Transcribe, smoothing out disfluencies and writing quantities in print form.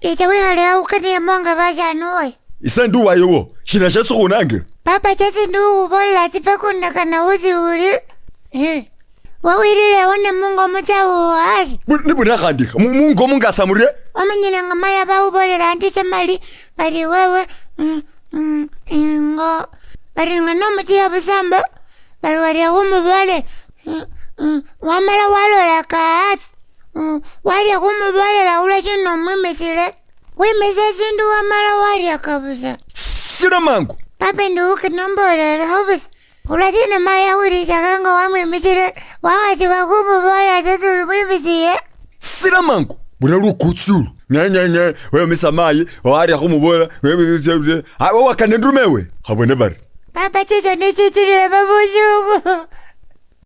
Icha wikhale awukanilemo nga basyaani uwe. Ise ndi uwayowo, shina shesi khunangila? Papa shesi ndi khukhubolela tsifekundakana khusiwulile. Eh, wawililewo ne mungo mucha hasi. Nibuna khandi mungo mungasa murye? Wamanyile nga maya bakhubolela andi shamali bari wewe ngo bari nga nomutiya busambo bari warya khumubolela wamala walola kaasi warya khumubolela khulwashina omwimisile. Wimisa sindu wamala waryaka busa. Sila mangu. Papa ndi khukinombolelekho busa. Khulwashina mayi akhwilishakho nga wamwimisile wakhasibwa khumubolela shesi uli mwimisiye. Sila mangu. Buna lukutsi ulu. Nye nye nye wemisa mayi warya khumubolela wakana ndume ewe. Khabone bari. Papa chicho nishitsililemo busungu.